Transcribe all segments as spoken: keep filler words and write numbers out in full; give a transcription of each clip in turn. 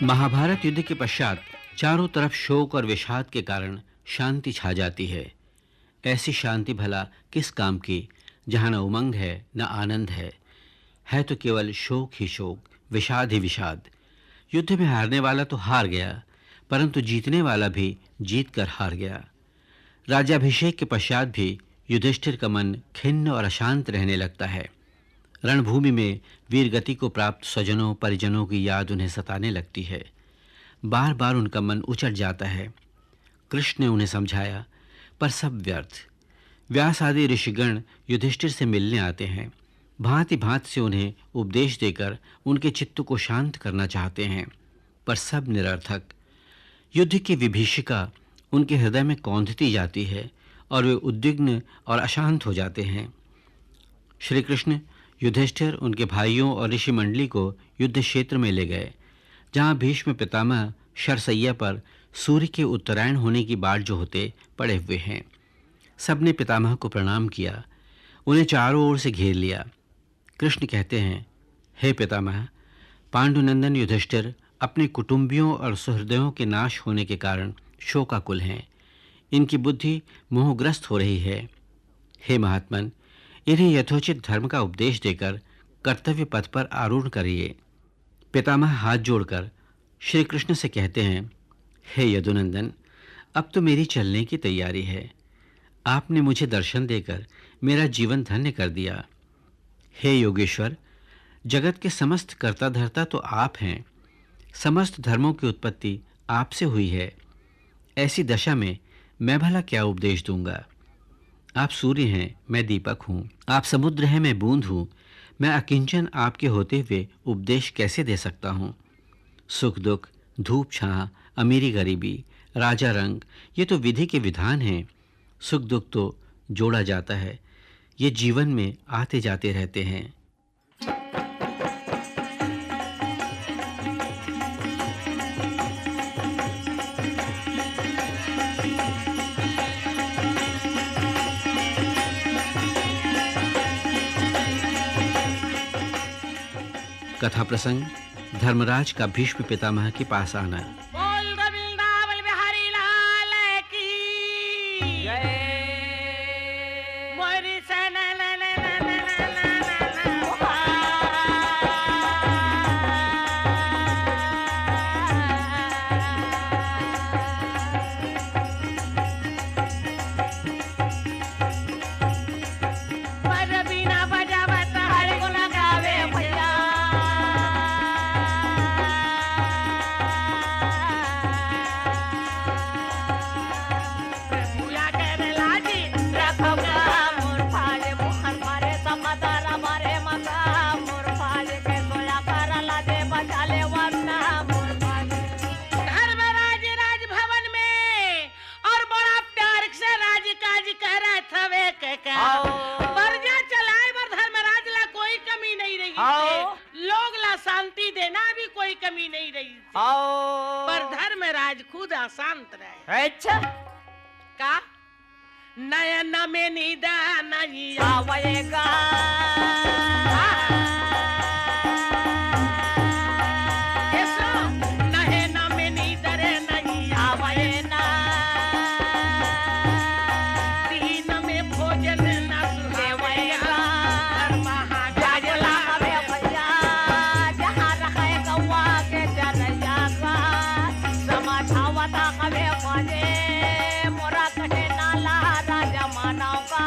महाभारत युद्ध के पश्चात चारों तरफ शोक और विषाद के कारण शांति छा जाती है। ऐसी शांति भला किस काम की, जहां न उमंग है, न आनंद है। है तो केवल शोक ही शोक, विषाद ही विषाद। युद्ध में हारने वाला तो हार गया, परंतु जीतने वाला भी जीत कर हार गया। राज्याभिषेक के पश्चात भी युधिष्ठिर का मन खिन्न और अशांत रहने लगता है। रणभूमि में वीर गति को प्राप्त स्वजनों परिजनों की याद उन्हें सताने लगती है। बार बार उनका मन उचट जाता है। कृष्ण ने उन्हें समझाया, पर सब व्यर्थ। व्यास आदि ऋषिगण युधिष्ठिर से मिलने आते हैं। भांति भांति से उन्हें उपदेश देकर उनके चित्त को शांत करना चाहते हैं, पर सब निरर्थक। युद्ध की विभीषिका उनके हृदय में कौंधती जाती है और वे उद्विग्न और अशांत हो जाते हैं। श्री कृष्ण युधिष्ठिर, उनके भाइयों और ऋषि मंडली को युद्ध क्षेत्र में ले गए, जहां भीष्म पितामह शरसैया पर सूर्य के उत्तरायण होने की बाट जोहते पड़े हुए हैं। सबने पितामह को प्रणाम किया, उन्हें चारों ओर से घेर लिया। कृष्ण कहते हैं, हे पितामह, पांडुनंदन युधिष्ठिर अपने कुटुंबियों और सुहृदयों के नाश होने के कारण शोकाकुल हैं। इनकी बुद्धि मोहग्रस्त हो रही है। हे महात्मन, इन्हें यथोचित धर्म का उपदेश देकर कर्तव्य पथ पर आरूढ़ करिए। पितामह हाथ जोड़कर श्री कृष्ण से कहते हैं, हे यदुनंदन, अब तो मेरी चलने की तैयारी है। आपने मुझे दर्शन देकर मेरा जीवन धन्य कर दिया। हे योगेश्वर, जगत के समस्त कर्ता धर्ता तो आप हैं। समस्त धर्मों की उत्पत्ति आपसे हुई है। ऐसी दशा में मैं भला क्या उपदेश दूंगा? आप सूर्य हैं, मैं दीपक हूँ। आप समुद्र हैं, मैं बूंद हूँ। मैं अकिंचन आपके होते हुए उपदेश कैसे दे सकता हूँ? सुख दुख, धूप छाह, अमीरी गरीबी, राजा रंग, ये तो विधि के विधान हैं। सुख दुख तो जोड़ा जाता है। ये जीवन में आते जाते रहते हैं। कथा प्रसंग, धर्मराज का भीष्म पितामह के पास आना। बोल गोविंदा, बोल बिहारी लाल की। जय। मोरी सना ना ना ना ना ना ना ना ना ना। पर बीना बजावत हर गुण गावे भैया। पूजा करे लाजी रखोगा मोर भाई, मोहन मारे समदार मारे मता मोर भाई, के सोया कर लाजे बचा ले वरना मोर भाई। धर्मराज राजभवन में और बड़ा प्यार से राजकाज करत हवे कका। आओ। प्रजा चलाए बर धर्मराज ला कोई कमी नहीं रही आओ। से। लोग ला शांति देना भी कोई कमी नहीं रही से। आओ। पर धर्मराज खुद अशांत रहे। अच्छा। का? नयन में नींद नहीं आवेगा। हाँ। ऐसा नयन में नींद रे नहीं आवे ना। दिन में भोजन न सुहावेगा। घर महाराज लावे भैया, जहाँ रहे गौवा के चरैया का। समझावता हवे बने, मोरा कहे नाला राजा मानव का।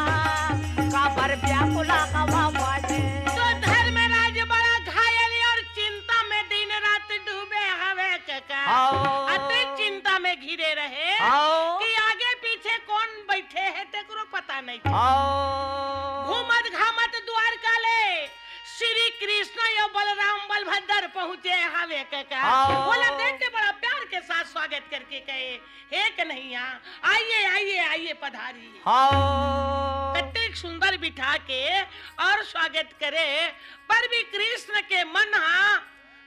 काबर व्याकुला हवा बने। तो धर्मराज बड़ा घायल और चिंता में दिन रात डूबे हवे कका। हाँ। अति चिंता में घिरे रहे हाँ। कि आगे पीछे कौन बैठे है, तेकरो पता नहीं। हाँ। घूमत घामत द्वारका ले श्री कृष्ण यो बलराम बलभद्र पहुंचे हवे कका। हाँ। बोला देख के बड़ा प्यार के साथ स्वागत करके कहे, हे कन्हैया, आइए, आइए, आइए, पधारिए। हाँ। कतेक सुंदर बिठा के और स्वागत करे, पर भी कृष्ण के मन हा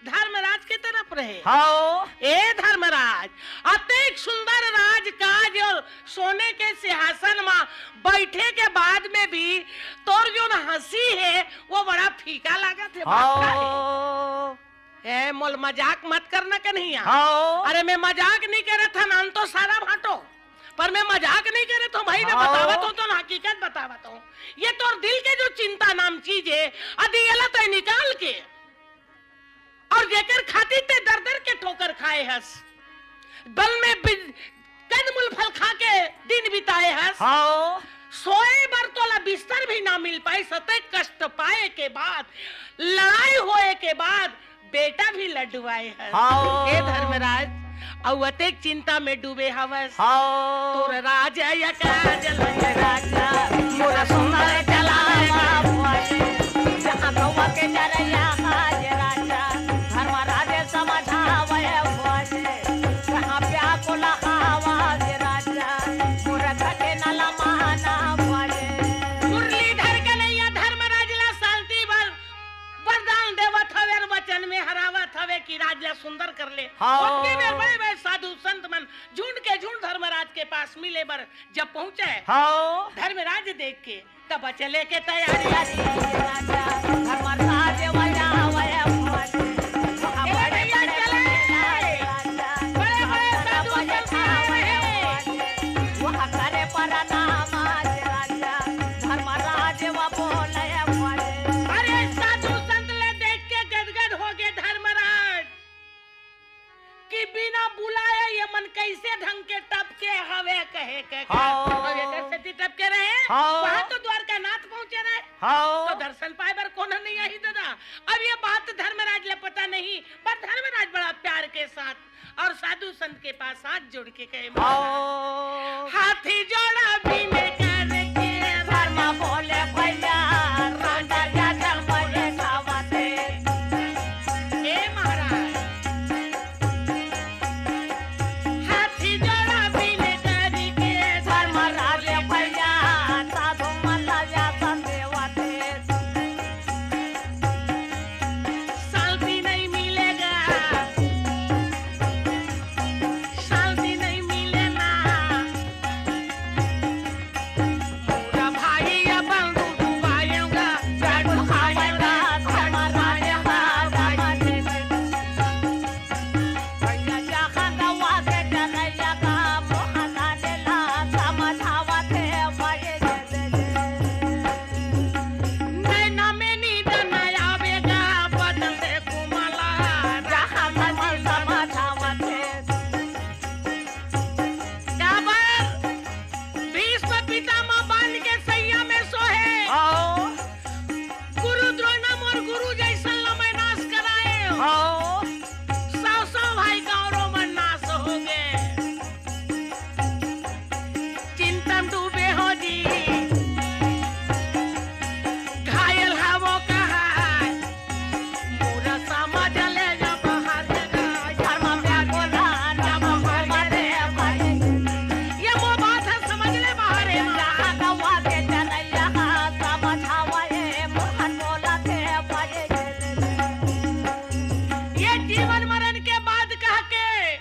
धर्मराज के तरफ रहे। हाँ। ए धर्मराज, अतेक सुंदर राजकाज और सोने के सिंहासन में बैठे के बाद में भी तोर जोन हंसी है, वो बड़ा फीका लागत है। बात का है? हाँ। ए, मोल मजाक मत करना कन्हैया। हाँ। अरे, मैं मजाक नहीं करत हन, नान तो सारा भांटो, पर मैं मजाक नहीं करत हूँ भाई, मैं हाँ। बतावत हूँ तो ना, हकीकत बतावत हूँ। ये तोर दिल के जो चिंता नाम चीज है, अदी एला तय निकाल के, और जेकर खातिर ते दर दर के ठोकर खाए हस, बल में बिज-, कंदमूल फल खा के दिन बिताए हस। हाँ। सोए बर तोला बिस्तर भी ना मिल पाए, सतै कष्ट पाए के बाद, लड़ाई होए के बाद बेटा भी लड्डुआए हस। हाँ। हे धर्मराज, अउ अतेक चिंता में डूबे हवस। हाँ। तोर राज या काज लगे राजा, मोर सुंदर चलावा भुआए। जहाँ गौवा के चरैया काज राजा, धर्मराज समझावे भुआए। जहाँ व्याकुल हवा जे राजा, मोर कठिन लमाना भुआए। मुरलीधर कन्हैया धर्मराज ला शांति बर वरदान देवत हवे, वचन में हरावत हवे कि राज ला सुंदर कर ले। हाँ। ओतके में बड़े-बड़े साधु संत मन झुंड के झुंड धर्मराज के पास मिले बर जब पहुंचे, हाँ। धर्मराज देख के तब चले के तैयारी। राजा, धर्मराज वाया वाया भुआए। चले भैया, चले। बड़े-बड़े साधु संत आए हैं। वहाँ करे प्रणाम आज राजा, धर्मराज वा बोले भुआए। अरे साधु संत ले देख के गदगद हो गए धर्मराज कि बिना बुलाए ये मन कैसे ढंग के टपके हवे कहे के का। हाँ। अब एकर सेती टपके रहे, हाँ। वहाँ तो द्वारकानाथ पहुँचे रहे, हाँ। तो दर्शन पाए बर कोनो नहीं आही दादा। अब ये बात धर्मराज ले पता नहीं, पर धर्मराज बड़ा प्यार के साथ और साधु संत के पास हाथ जोड़ के कहे, महाराज, हाथी जोड़ा बिने करके धर्म बोले भैया, राजा या धर्म बोले सावते। ए महाराज, हाथी जोड़ा बिने करके धर्मराज भैया, साधु मन ला आसन देवते। शांति नहीं मिलेगा, शांति नहीं मिलेगा। पूरा भाई या बंधु डुबाएगा, डुबाएगा, डुबाएगा। भैया जहाँ गवा के डरैया का मोहना लेला, समझावत है भाई। नैना में नींद न आवेगा, बदन से कुमला, जहाँ मन समझावत है। काबर भीष्म पितामह बांध के सैया में सोहे। हाँ। गुरु द्रोण मोर गुरु जैसन ला मैं नाश कराए। हाँ। सौ सौ भाई कौरव मन नाश हो गए। चिंतन डूबे हो जी, घायल हवो कहाय। मोला समझ ले जब हर जगह, धर्म व्याकुल जब हर जगह। ये वो बात है, समझ ले बाहर है। जहाँ गवा के चलैया समझावा, ये मोहन बोला थे भाई। ये जीवन मरण के बात कह के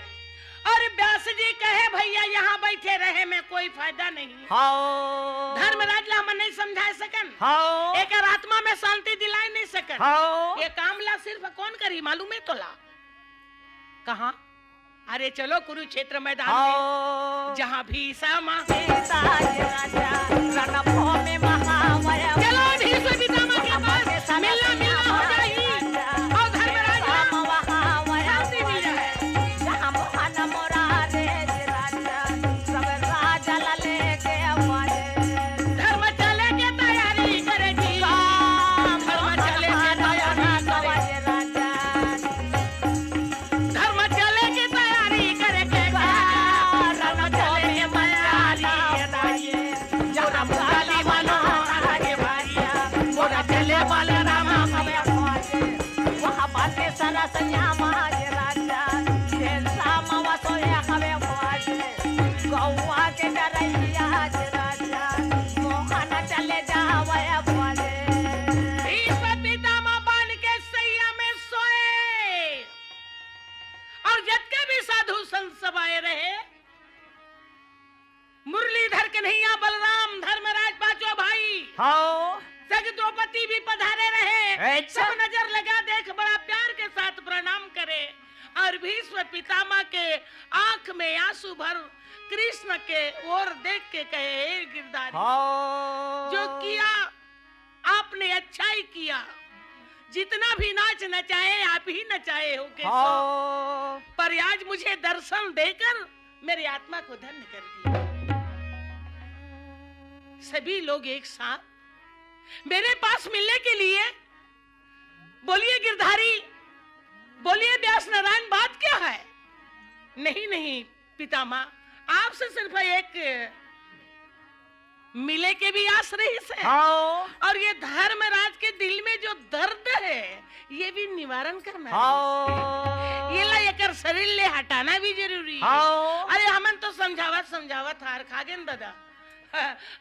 और व्यास जी कहे, "भैया, यहाँ बैठे रहे में कोई फायदा नहीं है।" हाँ। धर्मराज ला हमन नहीं समझा सकन। हाँ। एकर आत्मा में शांति दिलाए नहीं सकन। हाँ। ये काम ला सिर्फ कौन करी, मालूम है तोला? कहाँ? अरे चलो कुरुक्षेत्र मैदान में, हाँ। जहाँ भीष्म सीता जी राजा रणभूमि महावय। चलो भीष्म पितामह के पास मिलना मिलना हो जाही। और धर्मराज शांति मिल जाए। जहाँ मोहन मुरारी जी राजा, सब राजा ला लेके आवाजे। धर्म चले के तैयारी करे जी। धर्म चले के तैयारी करे। राजा। धर्म चले के तैयारी करे के का? धर्म चले के तैयारी करे। जहाँ मुरारी वाला आगे भारिया, मोरा चले वाला रामा हमें आवाजे। वहाँ बाटे सारा सैया माज राजा, ये सामवा सोया हवे भुआए। गौवा के डरैया जे राजा, मोहन चले जावे भुआए। भीष्म पितामह बांध के सैया में सोए। और जतके भी साधु संत सब आए रहे, मुरलीधर कन्हैया बलराम धर्मराज पांचों भाई। हाँ। से द्रौपदी भी पधारे रहे। अच्छा। सब नजर लगा, देख, बड़ा प्यार के साथ प्रणाम करे और भीष्म पितामह के आंख में आंसू भर कृष्ण के ओर देख के कहे, "हे गिरधारी, हाँ। जो किया आपने अच्छा ही किया, जितना भी नाच नचाए आप ही नचाए हो केशव, हाँ। पर आज मुझे दर्शन देकर मेरी आत्मा को धन्य कर दिया।" सभी लोग एक साथ मेरे पास मिलने के लिए, बोलिए गिरधारी, बोलिए व्यास नारायण, बात क्या है? नहीं, नहीं पितामह, आपसे सिर्फ एक मिले के भी आस रही से। हाँ। और ये धर्मराज के दिल में जो दर्द है, ये भी निवारण करना हाँ। रही से। ये ला एकर शरीर ले हटाना भी जरूरी है। हाँ। अरे हमन तो समझावत समझावत हार खा गेन दादा।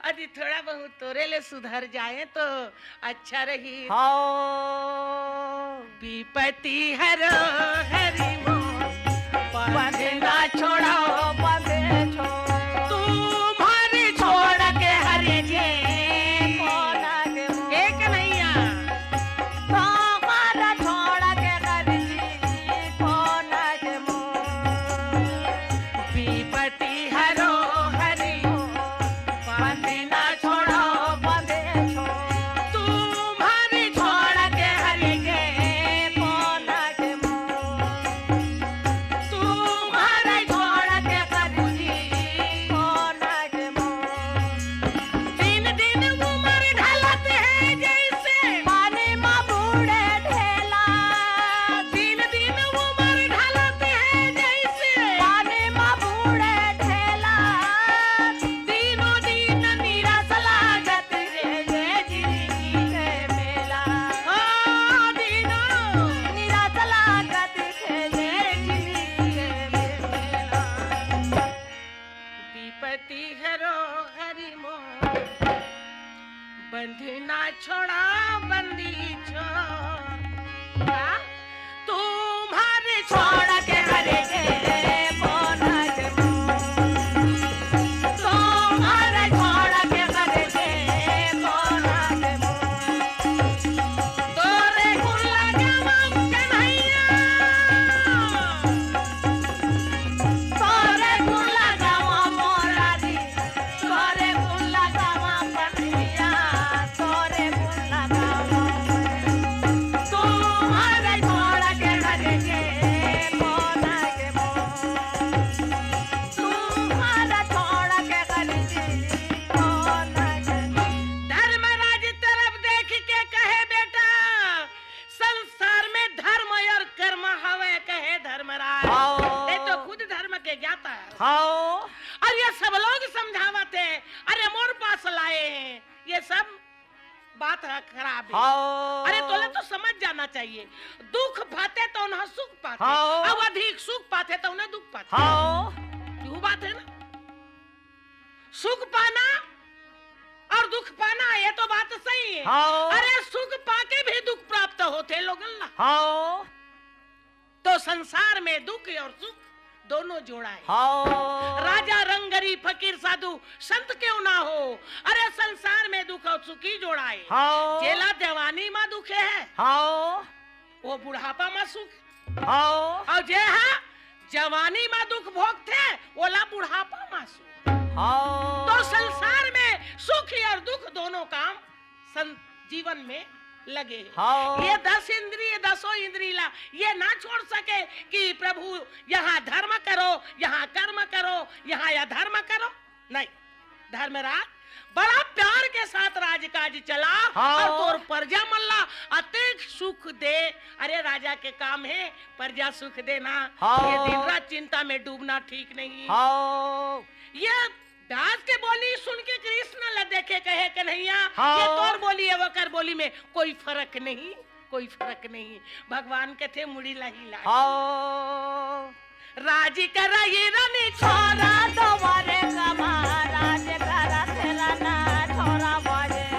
अरे थोड़ा बहुत तोरे ले सुधर जाए तो अच्छा रही। हाँ। विपत्ति हरो हरि मोर, बंधना छोड़ो बंधे छोड़। तुम्हारे छोड़ के हरि जी कोना के मोर। एक नैया। तुम्हारा छोड़ के हरि जी कोना के मोर। विपत्ति हरो हरि मोर, बंधना छोड़ो बंधे छोड़। तुम्हारे छोड़ के हरि के कोना के मोर। तुम्हारे छोड़ के प्रभु जी कोना के मोर। दिन दिन उमर ढलत हे जैसे पानी मा बूड़े ढेला। दिन दिन उमर ढलत हे जैसे पानी मा बूड़े ढेला। दिनों दिन निराश लागत हे ये जिंदगी के मेला। ओ दिनों निराश लागत हे ये जिंदगी के मेला। विपत्ति हरो हरि मोर, बंधना छोड़ा बंदी छोड़। का? तुम्हारे छोड़ के हरि के कोना के मोर। तुम्हारे छोड़ के हरि के कोना के मोर। तोरे गुण लगावा कन्हैया। तोरे गुण लगावा मुरारी। तोरे गुण लगावा कन्हैया। तोरे गुण लगावा। तुम्हारे छोड़ के हरि के कोना के मोर। तुम्हारा छोड़ के हरि के कोना के मोर। धर्मराज तरफ देख के कहे, बेटा, संसार में धर्म और कर्म हवे, कहे धर्मराज। हाँ। ये तो खुद धर्म के ज्ञाता है। हाँ। और ये सब लोग समझावत हे, अरे मोर पास लाए हैं, ये सब बात ह-, खराब है। हाँ। अरे तोला तो समझ जाना चाहिए, दुख पाथे त ओनहा सुख पाथे, हाँ। अउ अधिक सुख पाथे त ओनहा दुख पाथे। हाँ। यहू बात है ना, सुख पाना और दुख पाना, ये तो बात सही है। हाँ। अरे सुख पाके भी दुख प्राप्त होथे लोगन ला। हाँ। तो संसार में दुख और सुख दोनों जोड़ा है। हाँ। राजा रंग गरीब फकीर साधु संत क्यों ना हो, अरे संसार में दुख और सुख ही जोड़ा है। हाँ। जेला जवानी मा दुख है, हाँ। वो बुढ़ापा मा सुख। हाँ। और जे हा जवानी मा दुख भोगथे, ओला बुढ़ापा मा सुख। हाँ। तो संसार में सुख और दुख दोनों काम सं-, जीवन में लगे हे। हाँ। ये दस इंद्रिय, दसों इंद्रिय ला ये ना छोड़ सके कि प्रभु यहाँ धर्म करो, यहाँ कर्म करो, यहाँ अधर्म करो, नहीं। धर्मराज, बड़ा प्यार के साथ राजकाज चला हाँ। और तोर प्रजा मन ला अतेक सुख दे। अरे राजा के काम है प्रजा सुख देना। हाँ। ये दिन रात चिंता में डूबना ठीक नहीं। हाँ। ये व्यास के बोली सुन के कृष्ण ला देखे कहे, "कन्हैया, हाँ। ये तोर बोली है, वकर बोली में कोई फरक नहीं, कोई फरक नहीं।" भगवान कथे, "मुड़ी ला हिला।" हाँ। राजी कर ये रानी छोरा दोबारे कमा, राज कर तेरा ना छोरा बाजे।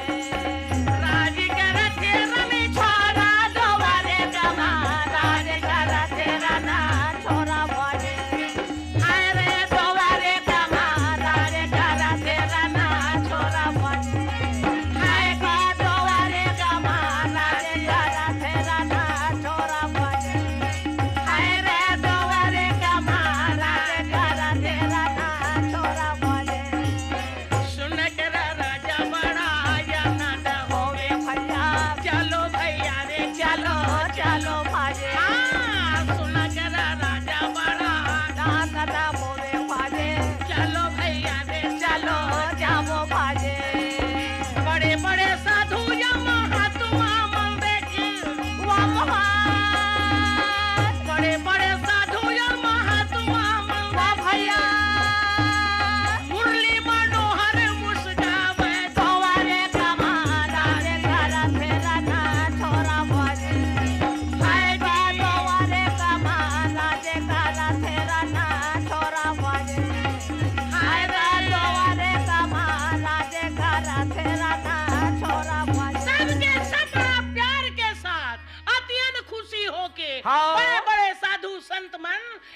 राजी कर तेरा नी छोरा दोबारे कमा, राज कर तेरा ना छोरा बाजे। हाय रे दोबारे कमा, राज कर तेरा ना छोरा बाजे। हाय का दोबारे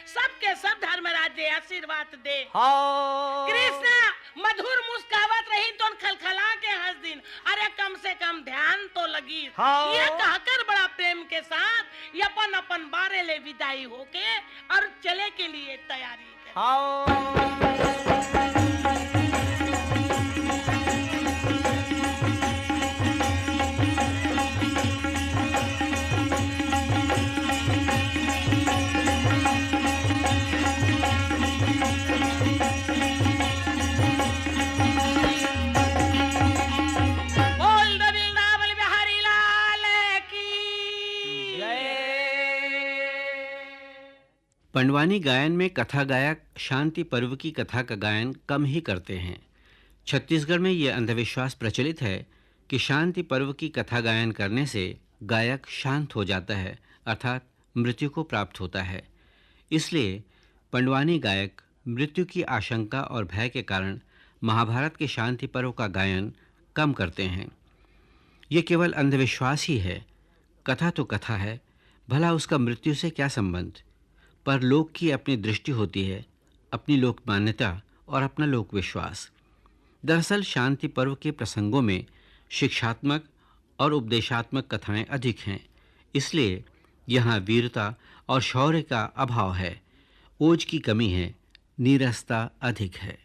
सबके सब धर्मराज दे आशीर्वाद दे। हाँ। कृष्ण मधुर मुस्कावत रही तो खलखला के हंस दिन। अरे कम से कम ध्यान तो लगी। हाँ। ये कहकर बड़ा प्रेम के साथ ये अपन अपन बारे ले विदाई होके और चले के लिए तैयारी करे। हाँ। बोल दे वृंदावन बिहारी लाल की। पंडवानी गायन में कथा गायक शांति पर्व की कथा का गायन कम ही करते हैं। छत्तीसगढ़ में यह अंधविश्वास प्रचलित है कि शांति पर्व की कथा गायन करने से गायक शांत हो जाता है, अर्थात मृत्यु को प्राप्त होता है। इसलिए पंडवानी गायक मृत्यु की आशंका और भय के कारण महाभारत के शांति पर्व का गायन कम करते हैं। ये केवल अंधविश्वास ही है। कथा तो कथा है, भला उसका मृत्यु से क्या संबंध? पर लोक की अपनी दृष्टि होती है, अपनी लोक मान्यता और अपना लोक विश्वास। दरअसल शांति पर्व के प्रसंगों में शिक्षात्मक और उपदेशात्मक कथाएं अधिक हैं, इसलिए यहाँ वीरता और शौर्य का अभाव है, ओज की कमी है, नीरसता अधिक है।